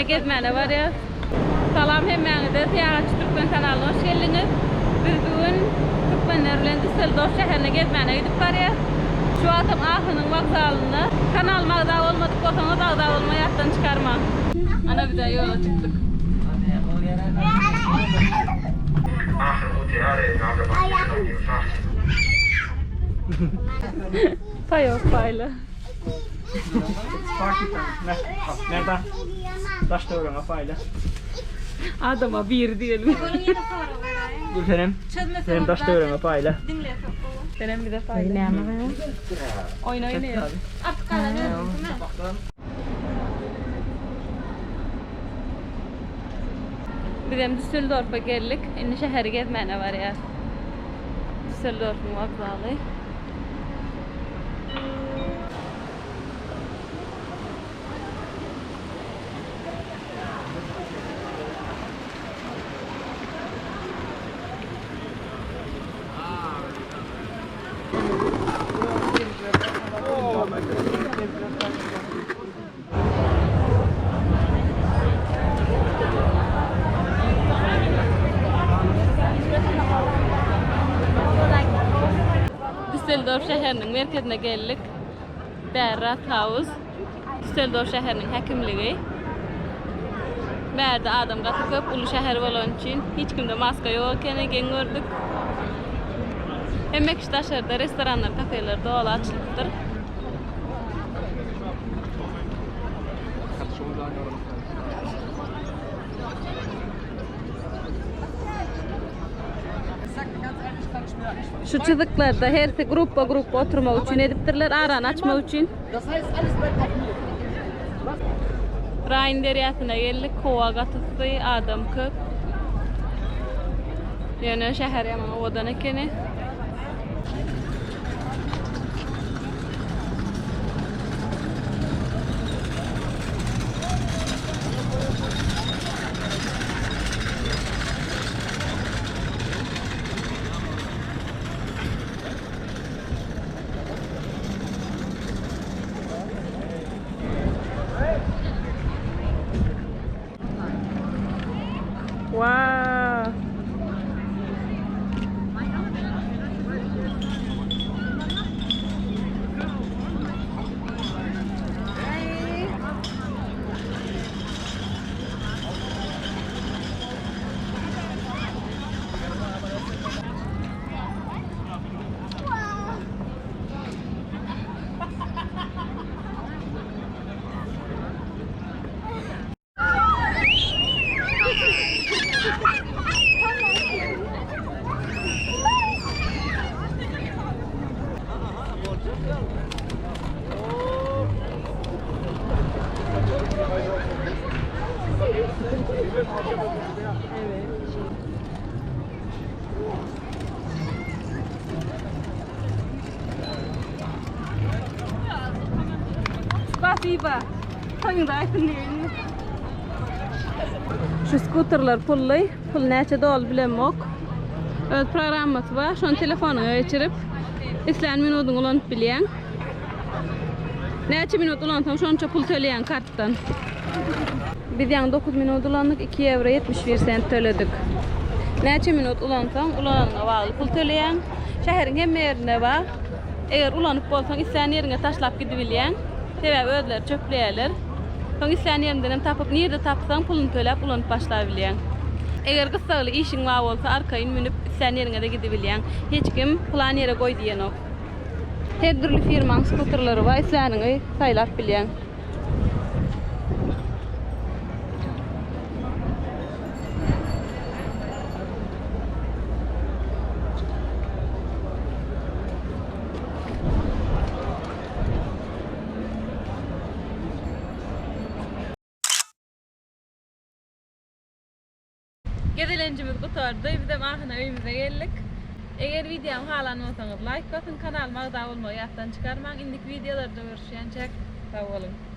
gezmäne barýas. Salam hemmäňize Syýahatçy Türkmen kanalyna hoş geldiňiz. Biz bu gün türkmenler bilen Düsseldorf şäherine gezmäne gidip barýas. Şu wagtam Ahynyň wokzalynda. Kanalyma agza bolmadyk bolsaňyz agza bolmagy ýatdan çykarmaň. Ana bizä ýola çykdyk. Paýok paýla. Merdan. Daş töweregiňe paýla. Adama biri diýelim. Gülsenem. Sen daş töweregiňe paýla. Senem bize paýla. Näme? Oýun oýnaýar. Artyk galan özüňkimi? Bizem Düsseldorfa geldik. Indi şäheri gezmäne barýas. Düsseldorfyň wokzaly. Düsseldorf şäheriniň merkezine geldik. Bäri Rathaus. Düsseldorf şäheriniň häkimligi. Bärde adam gaty köp, uly şäher bolany üçin hiç kimde maska ýok ekeni, geň gördük. Hemme kişi daşarda, restoranlar, kafeler doly açylypdyr. Şu çyzyklarda hersi gruppa gruppa oturmak üçin edipdirler, arany açmak üçin. Raýn derýasyna geldik, howa gaty yssy, adam köp. Ýöne şäher ýaman owadan ekeni. Wow. Spasiba. Toýuňda aýsyn diýeýinmi? Şu skuterler pully. Pul näçe doly bilemok. Öz programmasy bar. Şony telefonyňa geçirip, islän minudyňy ulanyp bilýäň. Näçe minut ulansaň, şonça pul töleýäň kartdan. Biz ýaňy 9 minut ulandyk, 2 ýewro 71 sent töledik. Näçe minut ulansaň, ulananyňa bagly pul töleýäň. Şäheriň hemme ýerinde bar. Eger ulanyp bolsaň, islän ýeriňe taşlap gidibilýäň. Sebäbi özleri çöpleýärler. Soň islän ýeriňden hem tapyp, nirde tapsaň, puluny töläp ulanyp başlabilýäň. Eger gyssagly işiň bar bolsa, arkaýyn münüp, islän ýeriňe-de gidibilýäň. Hiç kim pylan ýere goý diýenok. Her dürli firmaň skuterleri bar, isläniňi saýlap bilýäň. Gezelenjimiz gutardy. Bizem ahyna öýümize geldik. Eger wideomy halan bolsaňyz laýk basyň, kanalyma agza bolmagy ýatdan çykarmaň. Indiki wideolarda görüşýänçäk sag boluň.